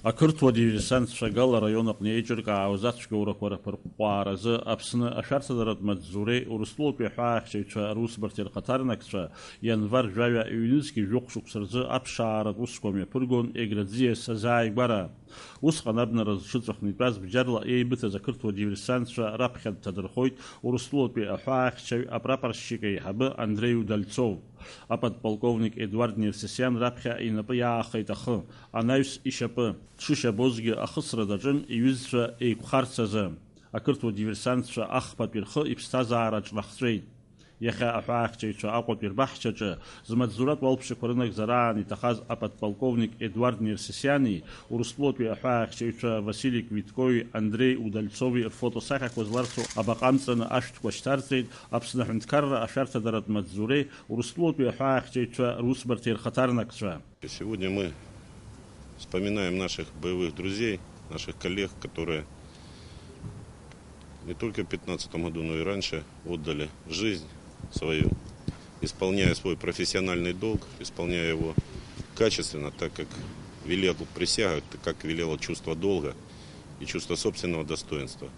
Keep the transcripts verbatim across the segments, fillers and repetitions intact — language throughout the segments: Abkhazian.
Ақырҭуа диверсантцәа Гала араион аҟны еиҿыркаауаз ацәгьоурақәа рыԥырҟәҟәааразы Аԥсны ашәарҭадаратә маҵзуреи Урыстәылатәи аҳәаахьчаҩцәа русбарҭеи рхаҭарнакцәа ианвар жәаҩа ҩнызқьи жәохә шықәса рзы аԥшааратә усқәа мҩаԥыргон Еграӡиа сазааигәара. Усҟан абнара зҽыҵәахны итәаз бџьарла еибыҭаз ақырҭуа диверсантцәа раԥхьа дҭадырхоит Урыстәылатәи аҳәаахьчаҩ апрапорщик еиҳабы Андреи Удальцов. Аподполковник Едуард Нерсесиан раԥхьа инапы иаахеит ахы, анаҩс ишьапы. Дшышьабозгьы ахысра даҿын иҩызцәа еиқәхарц азы. Ақырҭуа диверсантцәа ахԥатәи рхы иԥсҭазаараҿ рахҵәеит. Иахьа аҳәаахьчаҩцәа Аҟәатәи рбаҳчаҿы змаҵзуратә уалԥшьақәа рынагӡараан иҭахаз аподполковник Едуард Нерсесиани Урыстәылатәи аҳәаахьчаҩцәа Василий Квиткои Андреи Удальцови рфотосахьақәа зларҵо абаҟа амҵаны ашәҭқәа шьҭарҵеит Аԥсны аҳәынҭқарра ашәарҭадаратә маҵзуреи Урыстәылатәи аҳәаахьчаҩцәа русбарҭеи рхаҭарнакцәа. Сегодня мы вспоминаем наших боевых друзей, наших коллег, которые не только в пятнадцатом году, но и раньше отдали жизнь свою, исполняя свой профессиональный долг, исполняя его качественно, так как велела присяга, так как велело чувство долга и чувство собственного достоинства.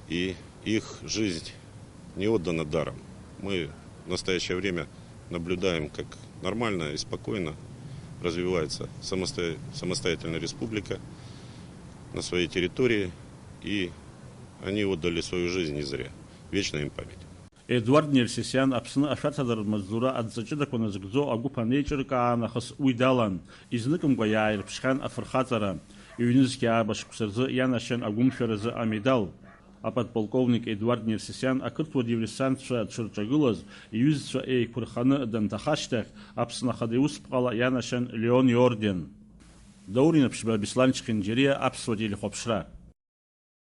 И их жизнь не отдана даром. Мы в настоящее время наблюдаем, как нормально и спокойно развивается самосто-, самостоятельная республика на своей территории, и они отдали свою жизнь не зря. Вечная им память. Едуард Нерсесиан Аԥсны ашәарҭадаратә маҵзура адҵа ҷыдақәа назыгӡо агәыԥ анеиҿыркаа нахыс уи далан, изныкымкәа иааирԥшхьан афырхаҵара. Ҩнызқьи ааба шықәса рзы ианашьан агәымшәаразы амедал. Аподполковник Едуард Нерсесиан ақырҭуа диверсантцәа дшырҿагылаз, иҩызцәа еиқәырханы данҭаха ашьҭахь, Аԥсны Ахада иусԥҟала ианашьан Леон иорден. Даур Инаԥшьба, Беслан Чхинџьариа, Аԥсуа телехәаԥшра.